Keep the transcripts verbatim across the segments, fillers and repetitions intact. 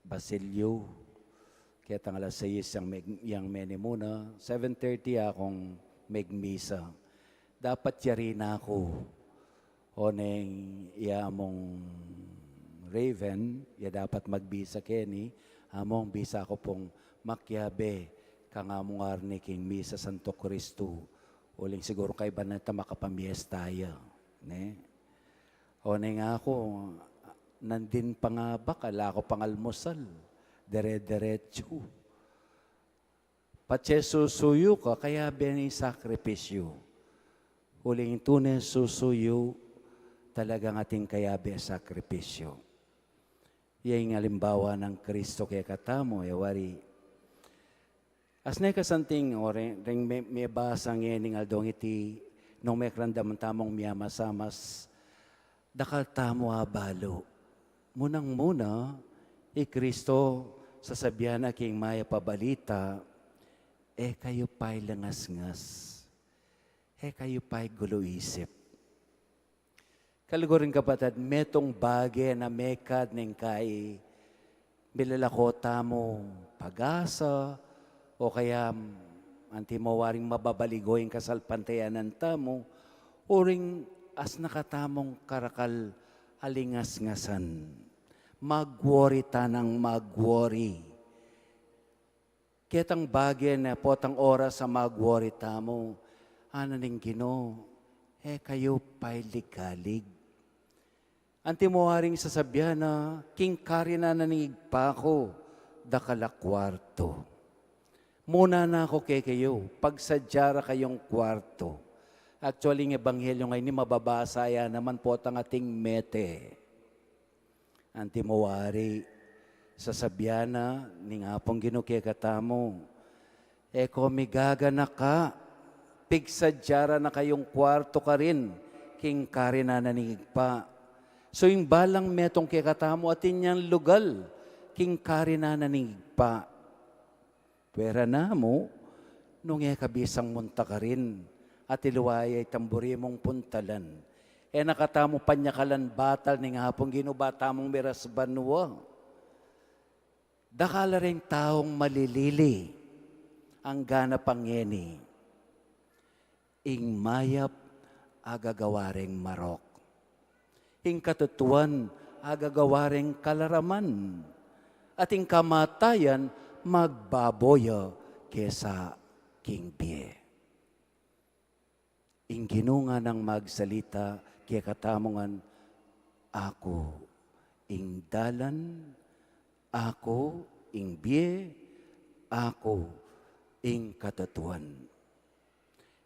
Basilio. Ketang alas sais yang meg-, yang menimuna, seven thirty akong megmisa. Dapat yari na ku. Oneng ya among Raven, ya dapat magbisa keni, among bisa ku pung makiabe kang among arni king misa Santo Cristo. Uling siguru kaibat na ta makapamiesta ya, ne? Oneng aku, nandin pa nga ba, ala ku pang almusal. Dere-derecho. Patse susuyu ka, kayabe ning sakripisyu. Uling tune susuyu, talagang atin kayabe sakripisyu. Iya ing alimbawa nang Kristo kekatamu, e wari. As ne kasanting, o ring, ring me-, mebasa ngening aldong iti, nung mekramdam tamung miamasamas, dakal tamu abalu. Munang-muna, i Kristo, sasabian na king mayap a balita, e kayu pay langasngas, e kayu pay gulu isip. Kaluguran, kapatad, metung bage na mekad ning kai milalako tamu pag-asa, o kaya, anti mo waring mababaligo ing kasalpantayanan tamu, uling as na katamung karakal a lingasngasan. Mag-worry tanang mag-worry. Ketang bage na potang oras a mag-worry tamu, ngana ning Ginu, e kayu pay ligalig. Anti mo waring sasabian na, king karinan na ning Ibpa ku, dakal a kuartu. Muna na ku kekayu, pagsadya ra kayung kuartu. Actually, ing ebanghelyo ngeni mababasa ya naman potang ating mete. Anti mo wari, sasabian na ning Apung Ginu kekatamu, e ko migaganaka, pigsadya ra na kayung kuartu karin, king karinan na ning Ibpa. So, ing balang metung kekatamu, atin yang lugal, king karinan na ning Ibpa. Pwera na mu, nung e ka bisang munta karin, at iliwa ya itang buri mung puntalan. E na katamu panyakalan batal ning Apung Ginu ba tamung miras banua. Dakal la ring taung malilili, anggana pa ngeni. Ing mayap agagawa reng marok. Ing katutuan agagawa reng kalaraman. At ing kamatayan magbabo ya kesa king bie. Ing Ginu nganang magsalita kekatamu ngan, aku ing dalan, aku ing bie, aku ing katutuan.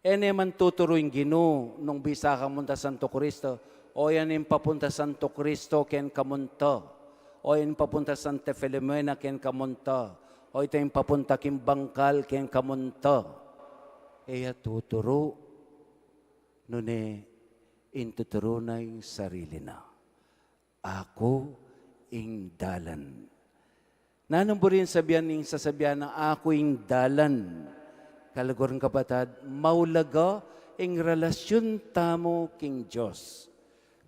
E ne man tuturu ing Ginu, nung bisa kang munta Santo Cristo, o yan ing papunta Santo Cristo, ken ka munta. O yan ing papunta Santa Filomena, ken ka munta. O ito ing papunta king bangkal, ken ka munta. E ya tuturu, nune ing tuturu na ing sarili na. Aku ing dalan. Nanung buri ning sabian ning sasabian na aku ing dalan? Kaluguran, kapatad, maulaga ing relasyun tamu king Dios.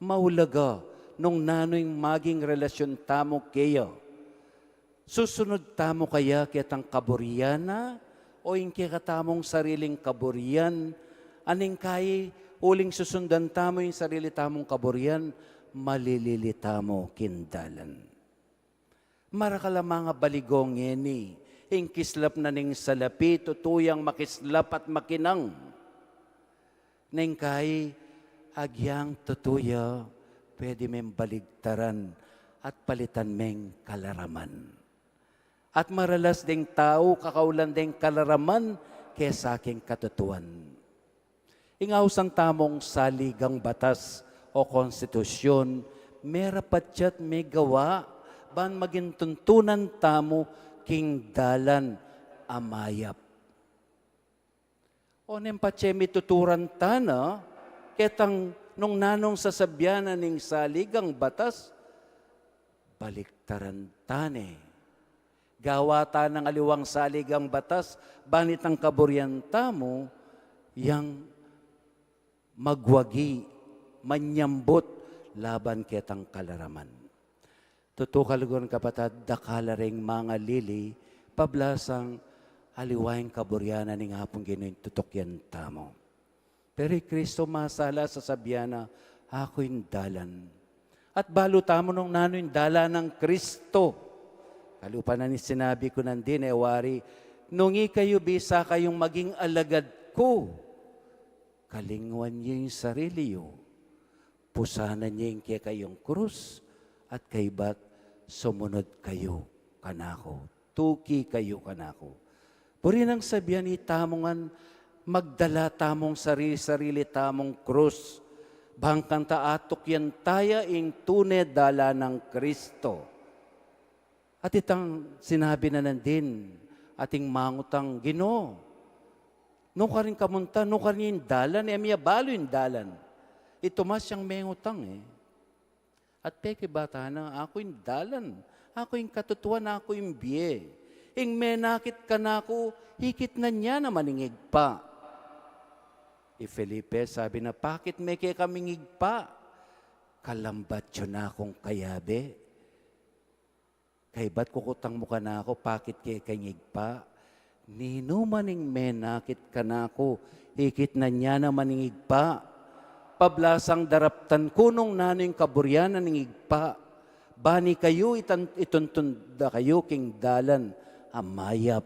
Maulaga nung nanu ing maging relasyun tamu keya. Susunud tamu kaya ketang kaburian na, o ing kekatamung sariling kaburian? Aning kai, uling susundan tamu ing sarili tamung kaburian, malilili tamu king dalan. Marakal a mangabaligo ngeni, ing kislap na ning salapi, tutu yang makislap at makinang. Neng kai, agyang tutu ya, pwede meng baligtaran at palitan meng kalaraman. At maralas deng tau, kakaulan deng kalaraman kesa king katutuan. Ing ausan tamung saligang batas o konstitusyun, merapat ya't megawa, ban maging tuntunan tamu king dalan a mayap. O neng patse mituturan ta na, ketang nung nanung sasabian na ning saligang batas, baliktaran ta ne. Gawa ta nang aliwang saligang batas, ban itang kaburian tamu, yang magwagi, manyambut, laban ketang kalaraman. Tutu, kaluguran, kapatad, dakal la ring mangalili, pablasang aliwa ing kaburian ning Apung Ginu ing tutukyan tamu. Pero i Kristo masala, sasabian na, "Aku ing dalan." At balu tamu nung nanu ing dalan nang Kristo. Kalupa na ning sinabi ku nandin, e wari, "Nung ikayu bisa kayung maging alagad ku, kalingwan yu ing sarili yu, pusanan yu ing kekayung krus, at kaybat sumunud kayu kanaku, tuki kayu kanaku." Buri nang sabian, itamu ngan magdala tamung sarili-sarili tamung krus, bang kanita atukyan taya ing tune dalan nang Kristo. At itang sinabi na nandin, ating mangutang, "Ginu, nu karin kamunta, nu karin ing dalan, e mi abalu ing dalan." I Tomas yang mengutang, e. At pekibatan na, "Aku ing dalan, aku ing katutuan, aku ing bie. Ing menakit kanaku, ikit na ne naman ing Ibpa." I Felipe sabi na, "Pakit me kekami ing Ibpa? Kalambat yu na kung kayabe. Kaybat kukutang mu kanaku, pakit keka ing Ibpa? Ninuman ing menakit kanaku, ikit na ne naman ing Ibpa. Pablasang daraptan ku nung nanu ing kaburian na ning Ibpa. Ban ikayu, itan-, ituntun da kayu king dalan a mayap."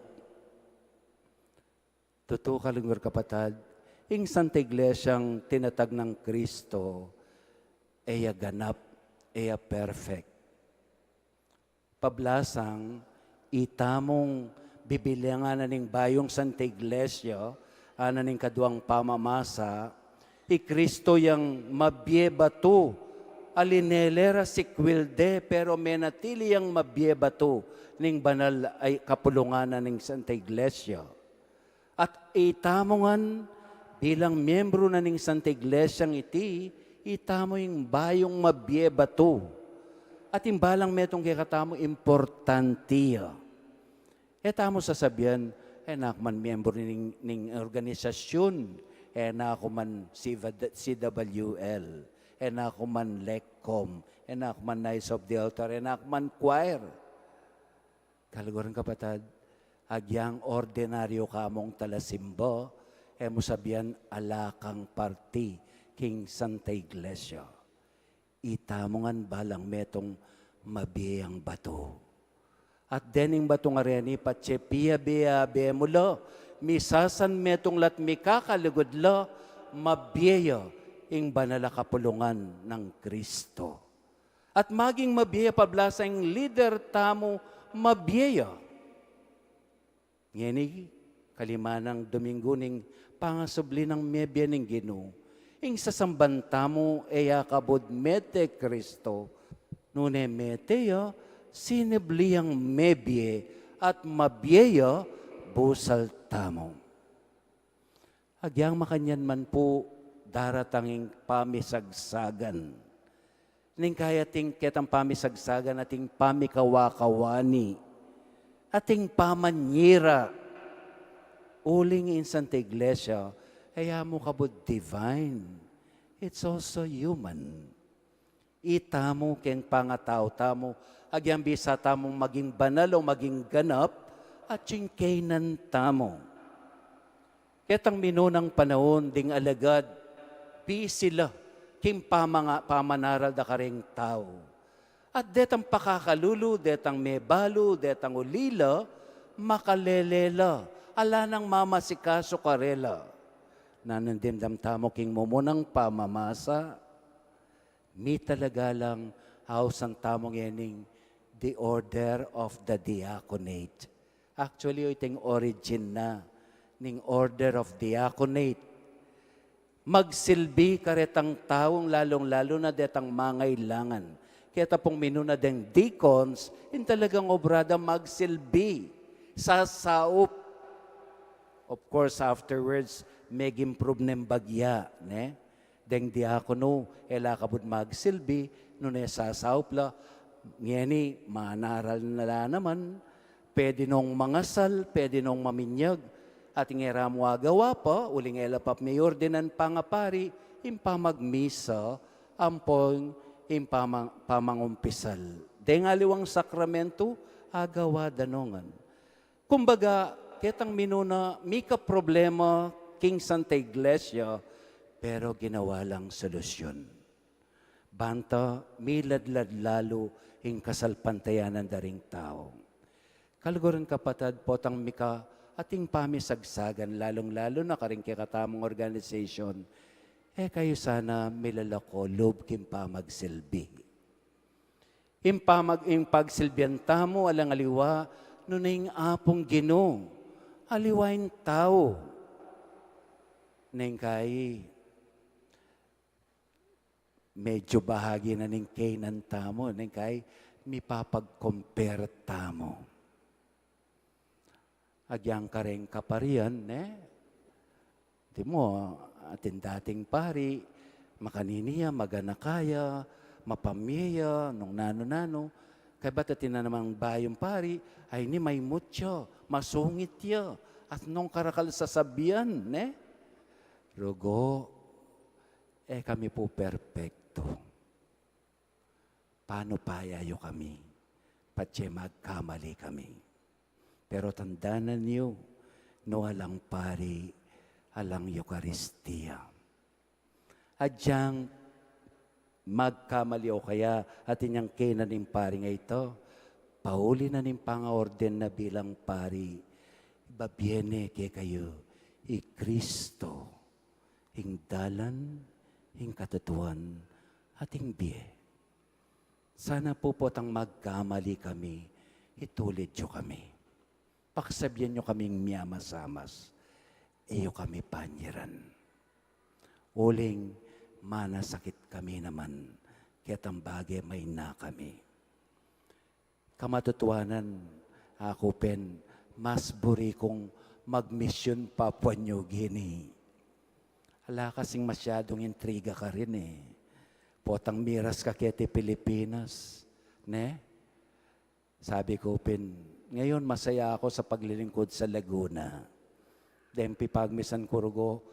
Tutu, kaluguran, kapatad, ing Santa Iglesiang tinatag nang Kristo, e ya ganap, e ya perfect. Pablasang, itamung bibilangan na ning bayung Santa Iglesia, anan ning kaduang pamamasa, i Kristo yang mabie batu, a linele ra sikwil de, pero menatili yang mabie batu ning banal a kapulungan na ning Santa Iglesia. At itamu ngan, bilang miyembru na ning Santa Iglesiang iti, itamu ing bayung mabie batu. At ing balang metung kekatamu, importante ya. E tamu sasabian, "E na ku man miyembru ning, ning organisasyun, e na ku man C W L, e na ku man LECCOM, e na ku man Knights of the Altar, e na ku man choir." Kaluguran, kapatad, agyang ordinaryu ka mung talasimba, e mu sabian ala kang parti king Santa Iglesia. Itamu ngan balang metung mabie yang batu. At dening batu a reni, patse piabe-abe mu la, misasan metung la't mikakalugud la, mabie ya ing banal a kapulungan nang Kristo. At maging mabie ya pablasang lider tamu, mabie ya. Ngeni, kalima nang Dominggu ning pangasubli nang mebie ning Ginu. Ing sasamban tamu e ya kabud mete Kristo, nune mete ya, sinubli yang mebie at mabie ya busal tamu. Agyang makanyan man pu, daratang ing pamisagsagan. Ning kaya ating ketang pamisagsagan, ating pamikawa-kawani, ating pamanyira. Uling ing Santa Iglesia, e ya mu kabud divine. It's also human. Itamu keng pangatau tamu, agyang bisa tamung maging banal o maging ganap, atin kaynan tamu. Ketang minunang panaun, ding alagad, busy la king pamanga-, pamanaral da kareng tau. At detang pakakalulu, detang mebalu, detang ulila, makalele la, ala nang mamasikasu karela. Nanandimdam tamu king mumunang pamamasa, Mitalaga lang, ausan tamu ngening the Order of the Diaconate. Actually, o, iting origin na ning Order of Diaconate. Magsilbi karetang taung lalung-lalu na detang mangailangan. Keta pung minuna deng deacons, ing talagang obra da magsilbi, sasaup. Of course, afterwards, meg-improve neng bagya, ne? Deng diakono, e la kabud magsilbi, nune sasaup la, ngeni, manaral na la naman, pwede nong mangasal, pwede nong maminyag, at ing e ra mu agawa pa, uling e la pa miordinan pangapari, ing pamagmisa, ampong ing pamang-, pamangumpisal. Deng aliwang sakramentu, agawa da no ngan. Kumbaga, ketang minuna, mika problema king Santa Iglesia, pero ginawa lang solusyon. Banta, miladlad lalu ing kasalpantayanan da ring tau. Kaluguran, kapatad, potang mika ating pamisagsagan, lalung-lalu na karing kekatamung organization, e kayu sana milalako lub king pamagsilbi. Ing pamag-, ing pagsilbian tamu, alang aliwa, nune ing Apung Ginu, aliwa ing tau. Neng kai, medyo bahagi na ning Canaan tamu, neng kai, mipapag-compare tamu. Agyang kareng kaparian, ne? Di mu, atin dating pari, makanini ya, maganaka ya, mapamye ya, nung nanu-nanu. Kaybat atin na namang bayung pari, ay ini maymut ya, masungit ya, at nung karakal sasabian, ne? Rugo, e kami pu perpektu. Panupaya yu kami, patse magkamali kami. Pero tandanan yu, no alang pari, alang Eukaristia. Agyang magkamali o kaya atin yang Canaan ing pari a ita, pauli na ning pangaorden na bilang pari, ibabie ne kekayu i Kristo, ing dalan, ing katutuan, at ing bie. Sana pu potang magkamali kami, itulid yu kami. Paksabian yu kaming miamasamas, e yu kami panyiran. Uling manasakit kami naman, ketang bage mayna kami. Kamatutuanan, aku pin, mas buri kung magmisyun Papua New Guinea. Ala kasing masyadung intriga karin e. Potang miras ka keti Pilipinas, ne? Sabi ku pin, ngayon masaya ako sa paglilingkud sa Laguna. Deng pipagmisan ku rugo,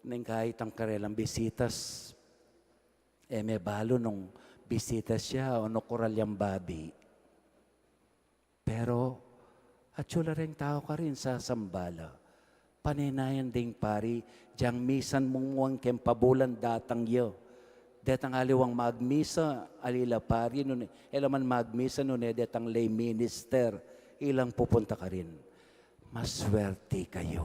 neng kai itang karelang bisitas. E me balu nung bisitas ya o nukural yang babi. Pero atyu la reng tau karin sasamba la. Panenayan ding pari, dyang misan mumuan keng pabulan datang ya. Detang aliwang magmisa, ali la pari, nune, e la man magmisa, nune detang lay minister, ilang pupunta karin. Maswerte kayu.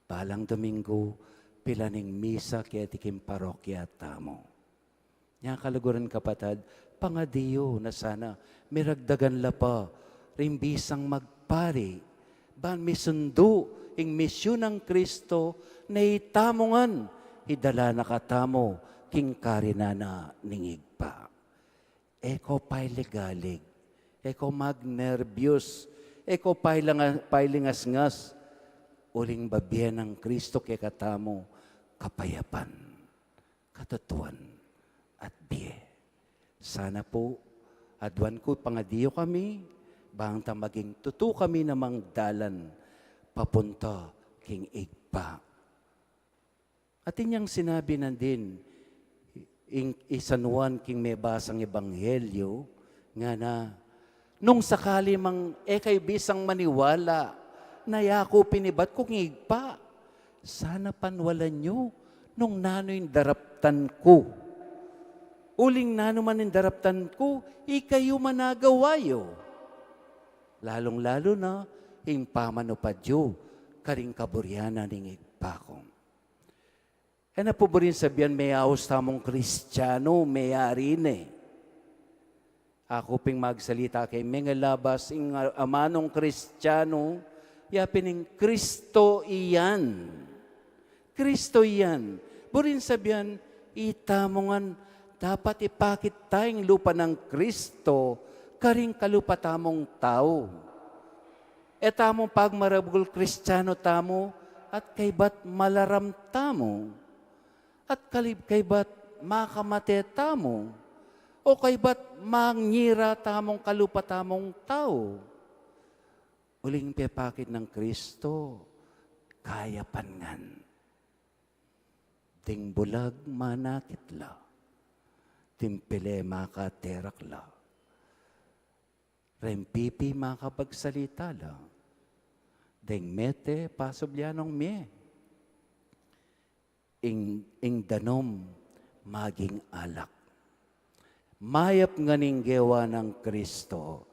Balang Domingo, pilan ing misa keti king parokya tamu. Nya kaluguran, kapatad, pangadi yu na sana miragdagan la pa ring bisang magpari, ban misundu ing misyun nang Kristo, na itamu ngan idala na katamu king karinan na ning Ibpa. E ko pailigalig, e ko magnerbyos, e ko pailanga-, pailingasngas, uling babie nang Kristo kekatamu kapayapan, katutuan, at bie. Sana pu, aduan ku, pangadi yu kami, bang ta maging tutu kami namang dalan papunta king Ibpa. Atin yang sinabi nandin ing, i San Juan king mebasang ebanghelyo, ngana, nung sakali mang e kayu bisang maniwala na yaku pin ibat ku king Ibpa, sana panwalan yu nung nanu ing daraptan ku. Uling nanu man ing daraptan ku, ikayu managawa yu. Lalung-lalu na ing pamanupad yu karing kaburian na ning Ibpa ku. E na pu buring sabian, meyaus tamung Kristiano, meyari ne. Aku ping magsalita keng mengalabas, ing a-, amanung Kristiano, ya pin ing Kristo iyan. Kristo iyan. Buring sabian, itamu ngan dapat ipakit ta ing lupa nang Kristo karing kalupa tamung tau. E tamu pagmaragul Kristiano tamu at kaybat malaram tamu, at kalib-, kaybat makamate tamu, o kaybat mangira tamung kalupa tamung tau. Uling pepakit nang Kristo, kayapan ngan. Ding bulag manakit la, ding pele makaterak la, Reng pipi makapagsalita la. Deng mete, pasubli ya nong mie. Ing, ing danum maging alak. Mayap ngan ing gewa nang Kristo.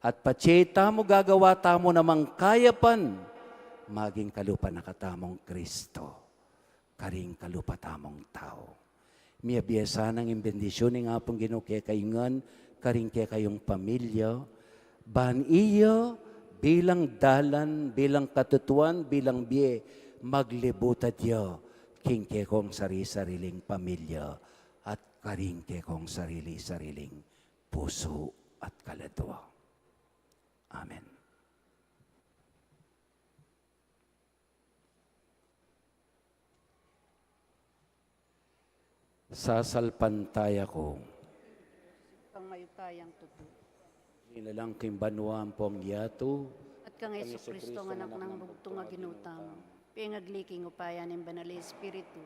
At patse tamu gagawa tamu namang kayapan, maging kalupa na katamung Kristo karing kalupa tamung tau. Miyabie sana ing bendisyun ning Apung Ginu kekayu ngan, karing kekayung pamilya, ban iya bilang dalan, bilang katutuan, bilang bie, maglibutad ya king kekong sari-sariling pamilya at karing kekong sarili-sariling pusu at kaladua. Amen. Sasalpantaya ku. Kang mayupayang tutu. Linalang king banua ampong yatu. At kang Jesucristo nga anak nang bugtung a Ginu tamu. Pengagli king upaya ning Banal a Espiritu.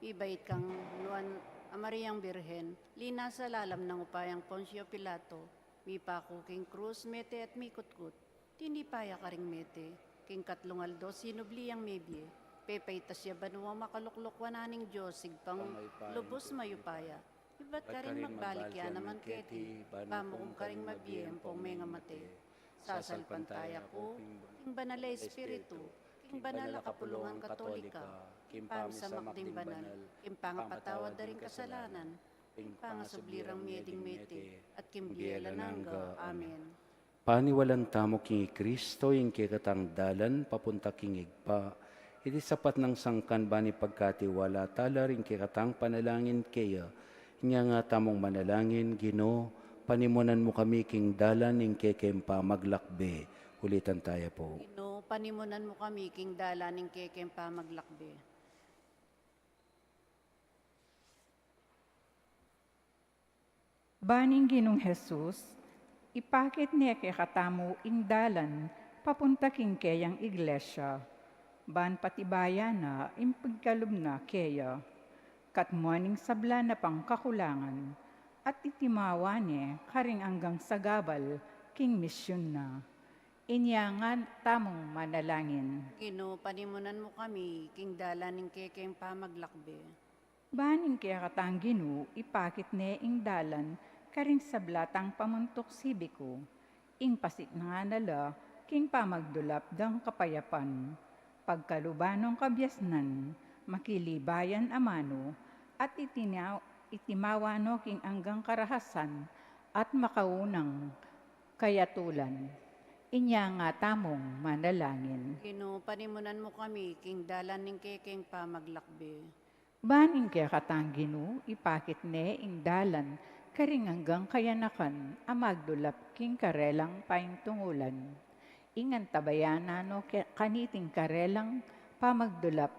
Ibait kang nuan a Mariang Birhen. Linasa lalam nang upayang Poncio Pilato. Mipaku king krus, mete at mikutkut. Tinipa ya karing mete, king katlung aldo sinubli yang mebie, pepaitas ya banua, makalukluk wanan ning Dios Ibpang lubus mayupaya. Ibat karin magbalik ya naman keti, bamu kung karing mabie ampong mengamate. Sasalpantaya ku king Banal a Espiritu, king banal a kapulungan Katolika, king pamisamak ding banal, king pangapatawad da ring kasalanan, king pangasubli rang mie ding mete, at king bie alang angga. Amen. Paniwalan tamu king i Kristo, ing kekatang dalan papunta king Ibpa. Iti sapat nang sangkan ban ipagkatiwala tala ring kekatang panalangin keya. Inya nga tamung manalangin, Ginu, panimunan mu kami king dalan ning kekeng pamaglakbe. Ulitan taya pu. Ginu, panimunan mu kami king dalan ning kekeng pamaglakbe. Ban ing Ginung Jesus, ipakit ne kekatamu ing dalan papunta king keyang iglesia, ban patibayan na ing pigkalub na keya, katmuan ning sabla na pang kakulangan, at itimawa ne karing anggang sagabal king misyun na. Inya nga tamung manalangin. Ginu, panimunan mu kami king dalan ning kekeng pamaglakbe. Ban ing kekatang Ginu, ipakit ne ing dalan karing sabla tang pamuntuk sibiku, ing pasiknangan na la king pamagdulap dang kapayapan. Pagkaluban nong kabiasnan, makilibayan amanu, at itina-, itimawa no king anggang karahasan at makaunang kayatulan. Inya nga tamung manalangin. Ginu, panimunan mu kami king dalan ning kekeng pamaglakbe. Ban ing kekatang Ginu, ipakit ne ing dalan karing anggang kayanakan a magdulap king karelang paintungulan. Ing antabayanan no ke-, kaniting karelang pamagdulap,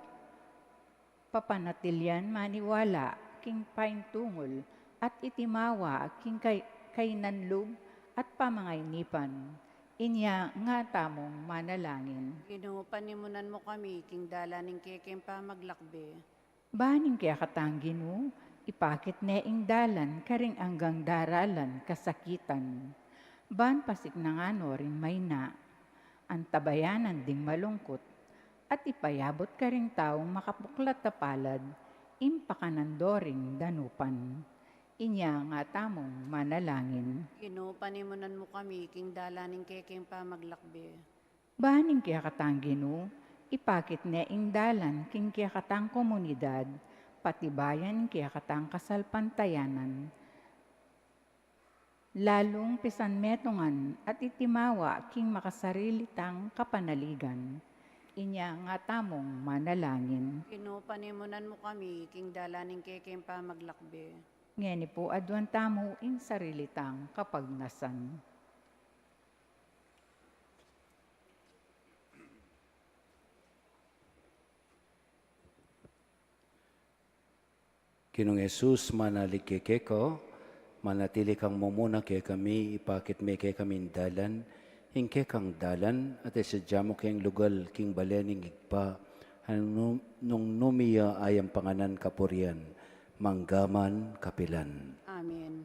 papanatilian maniwala king paintungul at itimawa king kay-, kainan lub at pamangainipan. Inya nga tamung manalangin. Ginu, panimunan mu kami king dalan ning kekeng pamaglakbe. Ban ing kekatang Ginu, ipakit ne ing dalan karing anggang daralan kasakitan. Ban pasiknangan no ring maina, antabayanan ding malungkut, at ipayabut karing taung makapuklat a palad ing pakanan do ring danupan. Inya nga tamung manalangin. Ginu, panimunan mu kami king dalan ning kekeng pamaglakbe. Ban ing kekatang Ginu, ipakit ne ing dalan king kekatang komunidad, patibayan ing kekatang kasalpantayanan, lalung pisanmetungan at itimawa king makasarili tang kapanaligan. Inya nga tamung manalangin. Ginu, panimunan mu kami king dalan ning kekeng pamaglakbe. Ngeni pu aduan tamu ing sarili tang kapagnasan. Ginung Jesus, manalig ke keka, manatili kang mumuna kekami, ipakit me kekami ing dalan, ing kekang dalan, at isadya mu keng lugal king bale ning Ibpa, nung, nung nu miya ayang panganan kapurian, manggaman kapilan. Amen.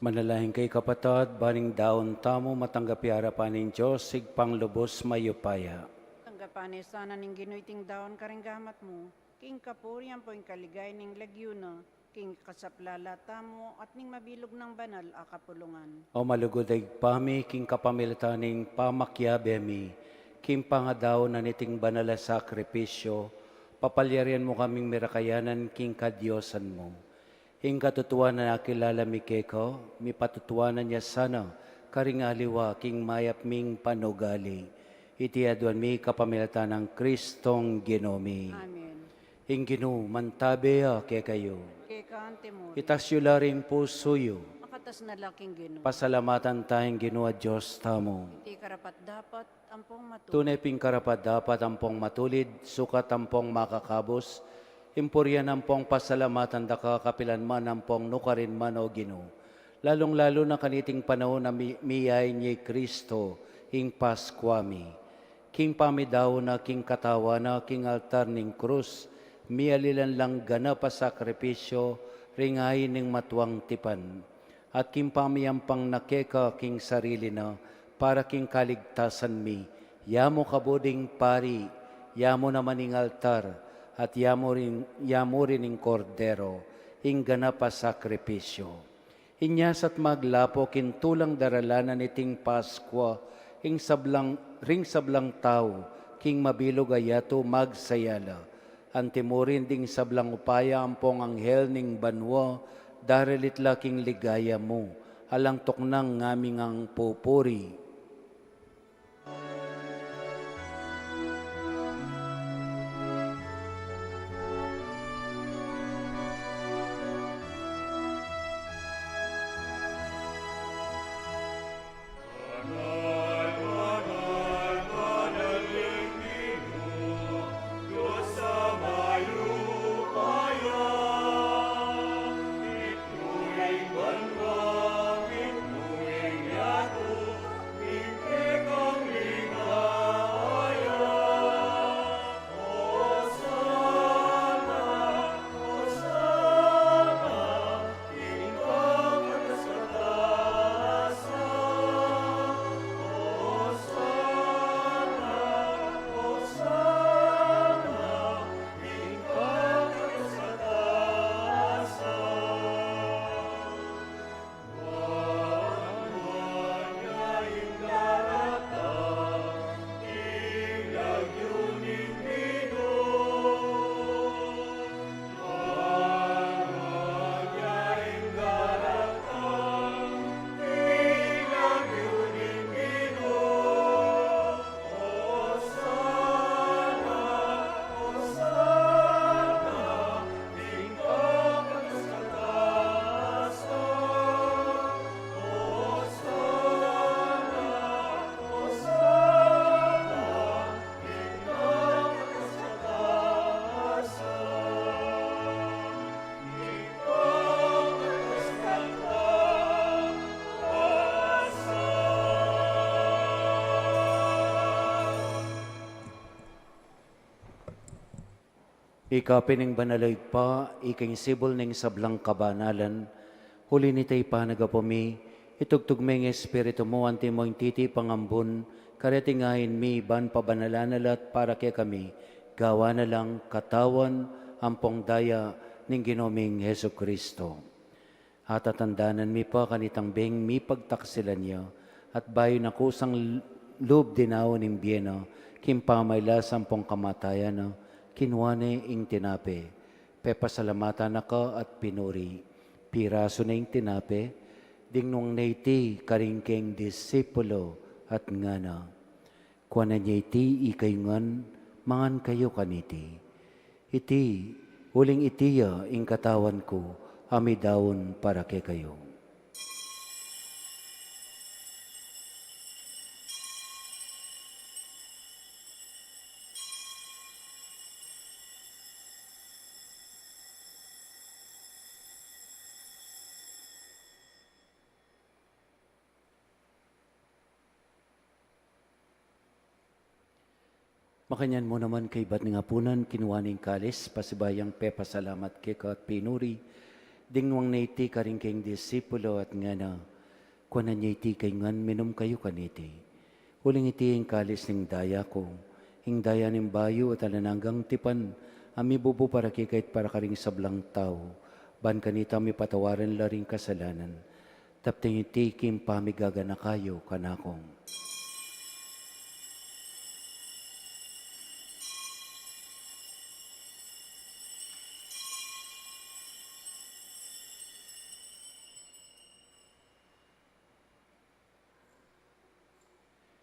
Manalangin kayu, kapatad, ban ing daun tamu matanggap ya arapan ning Dios, Ibpang lubos mayupaya. Tanggapan na sana ning Ginu iting daun karing gamat mu, king kapurian ampong kaligayan ning lagyu na, king kasaplalan tamu at ning mabilug nang banal a kapulungan. O malugud a Ibpa mi, king kapamilatan ning pamakiabe mi king pangadaun na niting banal a sakripisyo, papalyarian mu kaming mirakayanan king kadiosan mu. Ing katutuan a nakilala mi keka, mipatutuanan ya sana karing aliwa king mayap ming panugali. Iti aduan mi kapamilatan nang Kristong Ginu mi. Amen. Ing Ginu mantabe ya kekayu. Keka antimurin. Itas yu la ring pusu yu. Makatas na la king Ginu. Pasalamatan taya ing Ginu a Dios tamu. Iti karapat-dapat ampong matulid. Tune pin karapat-dapat ampong matulid, sukat ampong makakabus, ing purian ampong pasalamatan da ka kapilan man ampong nukarin man, O Ginu. Lalung-lalu na kaniting panaun a mi-, miyain ya i Kristo, ing Paskua mi. King pamidaun na king katawan na king altar ning krus, mialilan lang ganap a sakripisyo ring ain ning matuang tipan. At king pamiyampang na keka king sarili na para king kaligtasan mi, yamu kabud ing pari, yamu naman ing altar, at yamu rin, yamu rin ing Kordero, ing ganap a sakripisyo. Inyas at maglapo king tulang daralanan niting Paskua, ing sablang, ring sablang tau, king mabilug a yatu magsaya la. Antimurin ding sablang upaya ampong anghel ning banua, daralit la king ligaya mu, alang tuknang ngaming ang pupuri. Ika pin ing banal a Ibpa, ika ing sibul ning sablang kabanalan, uli nita ipanagapu mi, itugtug me ing Espiritu mu, antimo ing titi pangambun, kareting ain mi, ban pabanalan na la at para kekami, gawan na lang katawan ampong daya ning Ginu ming Jesucristo. Atatandanan mi pa kanitang beng mipagtaksilan ya, at bayu na kusang l-, lub dinaun ing bie na, king pamailas ampong kamatayan na, kinua ne ing tinape, pepasalamatan na ka at pinuri, pirasu ne ing tinape, dingnung ne iti karing keng disipulo at ngana: Kuanan ye iti ikayu ngan, mangan kayu kaniti. Iti, uling iti ya ing katawan ku, a midaun para kekayu. Makanyan mu naman kaybat ning apunan, kinua ne ing kalis, pasibayu yang pepasalamat keka at pinuri, Dinwang na iti karing kayang disipulo at ngana, kuanan ya iti kayu ngan, minum kayu kaniti. Uling iti ing kalis ning daya ku, ing daya ning bayu at alang anggang tipan, a mibubu para kekayu at para karing sablang tau, ban kanita mipatawaran la ring kasalanan. Daptan yu iti king pamigaganaka yu kanaku.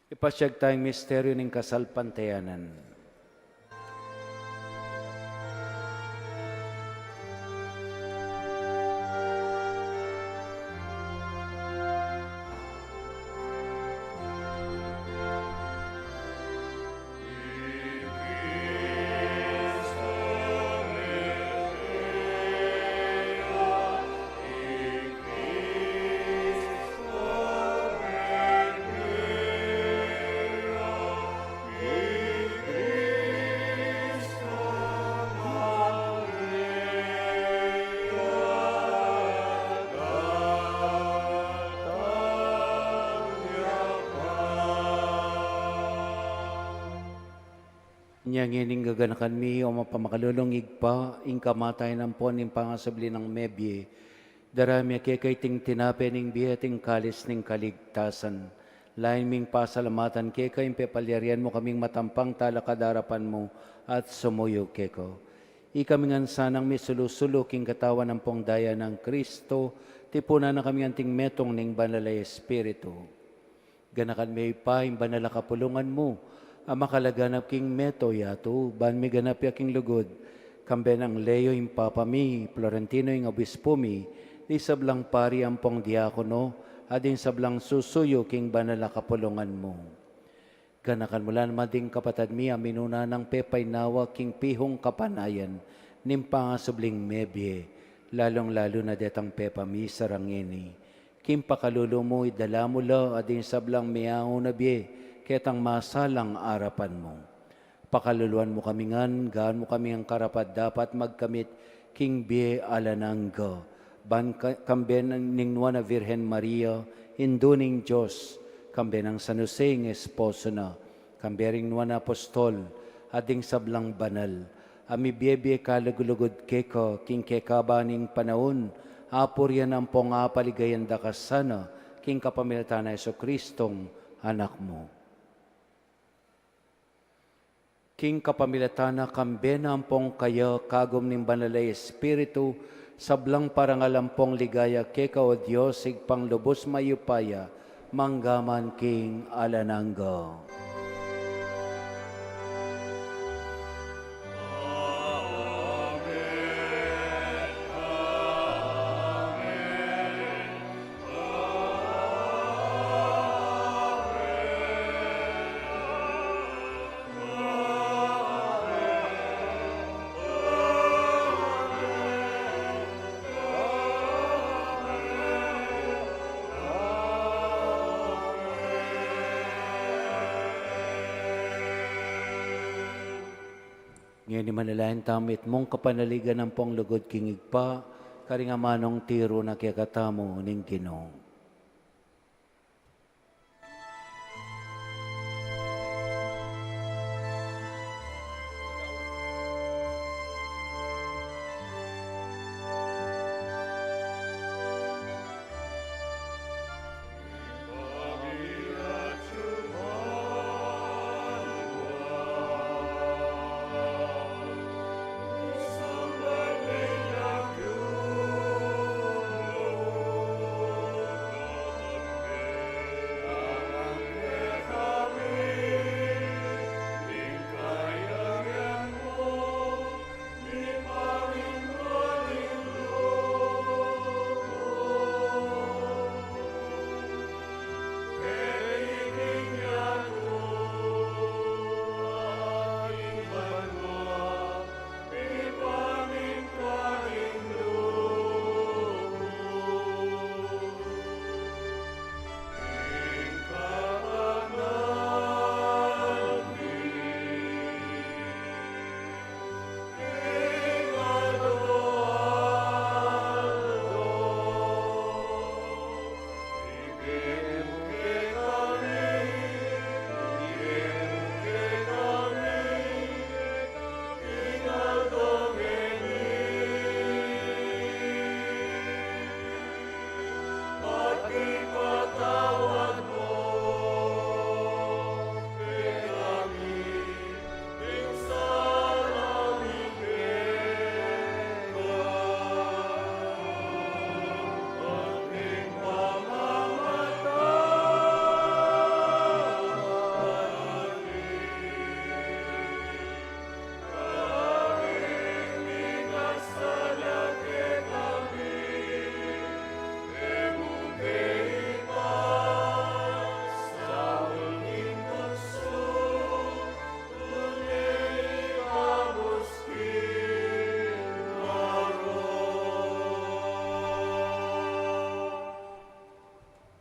Ipasiag taya ing misteryu ning kasalpantayanan. Inya ngening gaganakan mi, o mapamakalulung Ibpa, ing kamatayan ampon ing pangasubli nang mebie, darame mi keka iting tinape ning bie at ing kalis ning kaligtasan. Lain ming pasalamatan keka ing pepalyarian mu kaming matampang talakad king arapan mu at sumuyu keka. Ikami ngan sanang misulu-sulu king katawan ampong daya nang Kristo, tipunan na kami anting metung ning Banal a Espiritu. Ganakan me Ibpa ing banal a kapulungan mu, a makalaganap king mabilug a yatu, ban miganap ya king lugud, kambe nang Leo ing Papa mi, Florentino ing Obispo mi, ding sablang pari ampong diakono, at ding sablang susuyu king banal a kapulungan mu. Ganakan mu la naman ding kapatad mi a minuna nang pepainawa king pihung kapanayan ning pangasubling mebie, lalung-lalu na detang pepamisa ra ngeni. King pakalulu mu, idala mu la at ding sablang miauna bie ketang masalang arapan mu. Pakaluluan mu kami ngan, gaan mu kami ngan karapat-dapat magkamit king bie alang angga. Ban ka-, kambe ning Nuan a Virgen Maria, Indu ning Dios, kambe nang San Jose ing esposo na, kambe ring nuan a apostol, at ding sablang banal a mibie-bie kalugud-lugud keka king kekaban ning panaun, apurian ampong apaligayan da ka sana, king kapamilatan nang Jesucristong Anak mu. King kapamilatan na, kambe na ampong kaya, kagum ning Banal a Espiritu, sablang parangal ampong ligaya keka, o Dios, Ibpang lubus mayupaya, mangga man king alang angga. Ngeni manalangin tamu, mitmung kapanaligan ampong lugud king Ibpa, karing amanung tiru na kekatamu ning Ginu.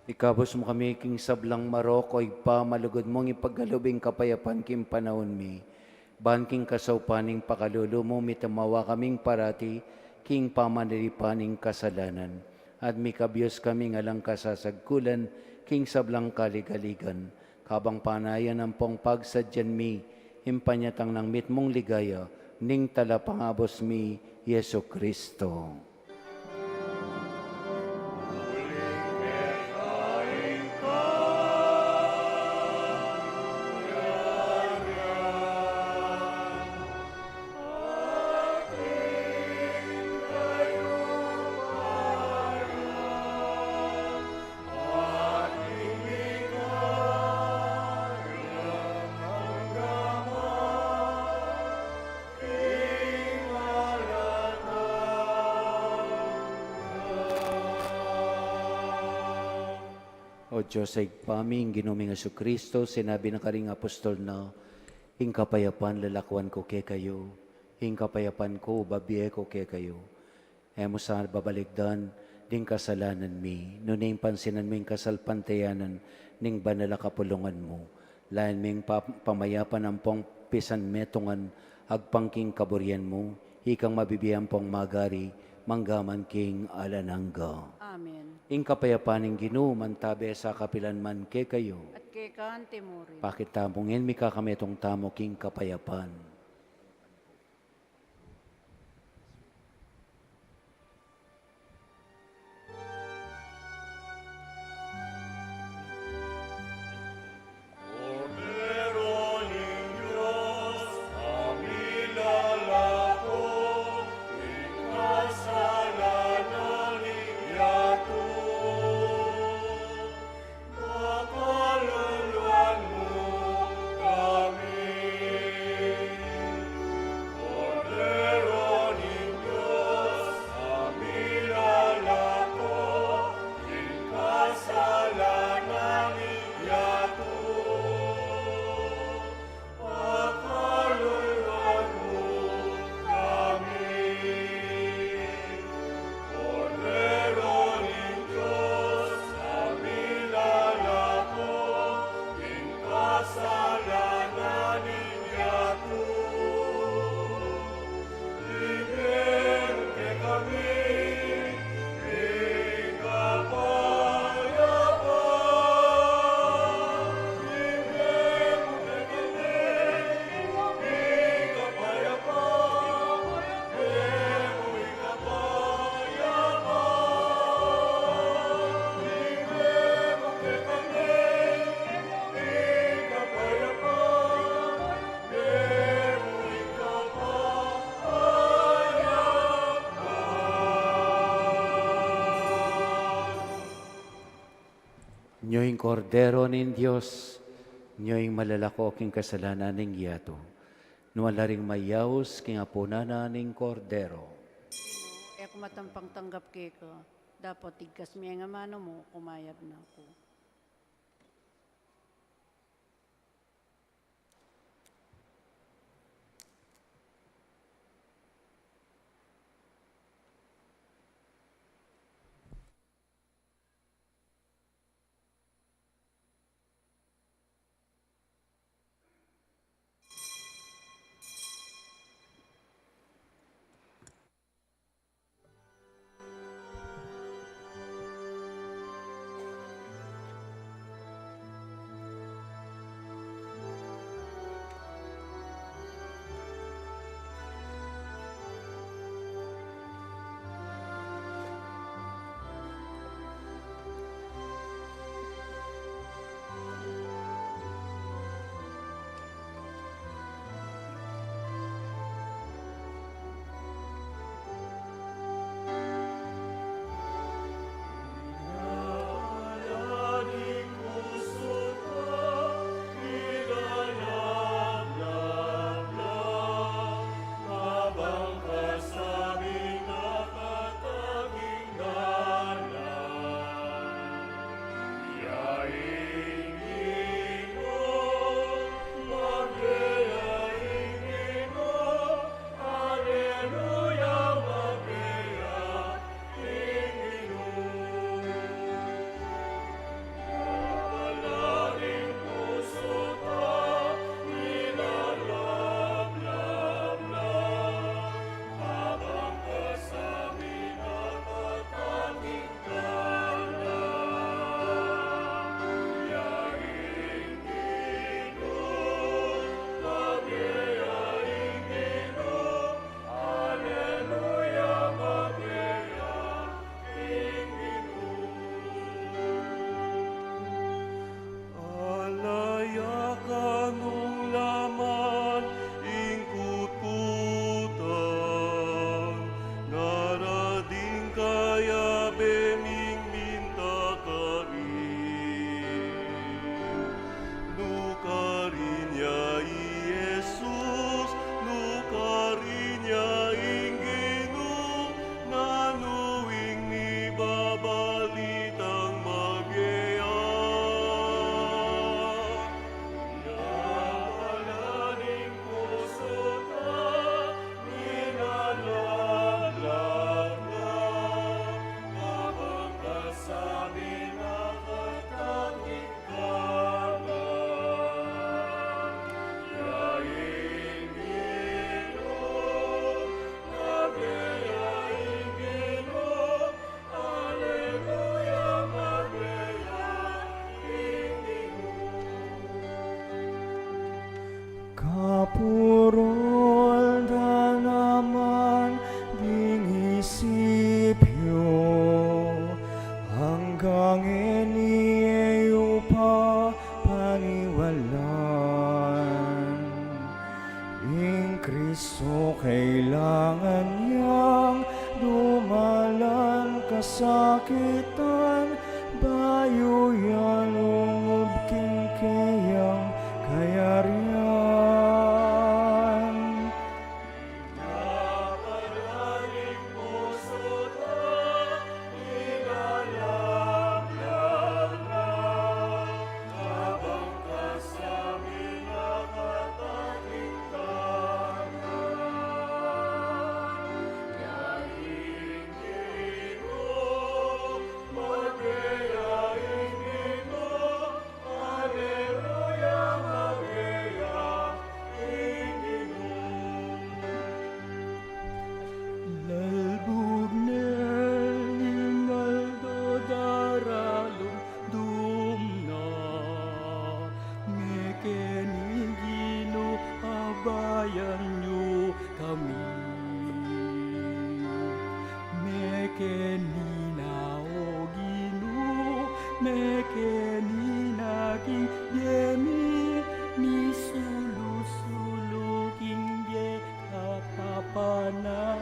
Ikabus mu kami king sablang marok, o Ibpa, malugud mung ipagkalub ing kapayapan king panaun mi. Ban king kasaupan ning pakalulu mu, mitmu mawa kaming parati king pamaniripan ning kasalanan. At mikabius kaming alang kasasagkulan king sablang kaligaligan. Kabang panayan ampong pagsadyan mi, ing panyatang nang mitmung ligaya, ning talapangabus mi, Jesucristo. O Dios a Ibpa mi, ing Ginu ming Jesucristo, sinabi na karing apostol na, "Ing kapayapan lalakuan ku kekayu, ing kapayapan ku babie ku kekayu." E mu sa babalikdan ding kasalanan mi, nune ing pansinan mu ing kasalpantayanan ning banal a kapulungan mu. Layan mu ing pa-, pamayapan ampong pisanmetungan agpang king kaburian mu, ikang mabibie ampong magari, mangga man king alang angga. Amen. Ing kapayapan ning Ginu, mantabe sa kapilan man kekayu. At keka anti mu rin. Pakit tamu ngeni, mikakametung tamu king kapayapan. Nyo ing Kordero ning Dios, nyo ing malalako king kasalanan ning yatu. Nuan la ring mayaus king apunan na ning Kordero. Ginu, e ku matampang tanggap keka, dapot igkas me ing amanu mu, kumayap na ku. Sakitan, bayu ya lungub king keyang kayarian. Lalbug ne ing aldo, daralum dum na, mekeni Ginu abayan yu kami. Mekeni na, o Ginu, mekeni na king bie mi, misulu-sulu king bie kapapanaya.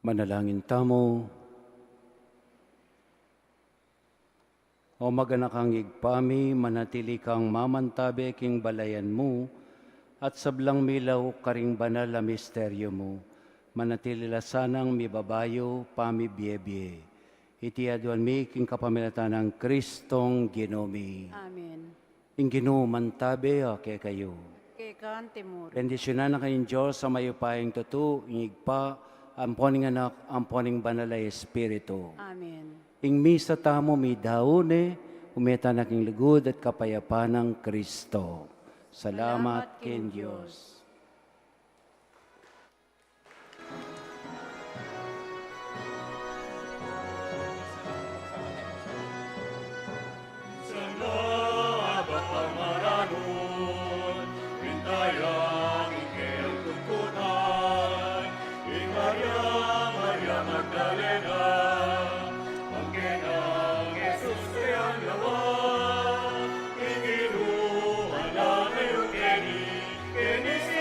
Manalangin tamu. O maganakang Ibpa mi, manatili kang mamantabe king balayan mu, at sablang milauk karing banal a misteryu mu, manatili la sanang mibabayu pamibie-bie. Iti aduan mi king kapamilatan nang Kristong Ginu mi. Amen. Ing Ginu mantabe ya kekayu. Keka naman murin. Bendisyunan na kayung Dios a mayupayang tutu, ing Ibpa, ampo ning Anak, ampo ning Banal a Espiritu. Amen. Ing misa tamu midaun ne, ume tana king lugud at kapayapan nang Kristo. Salamat king Dios.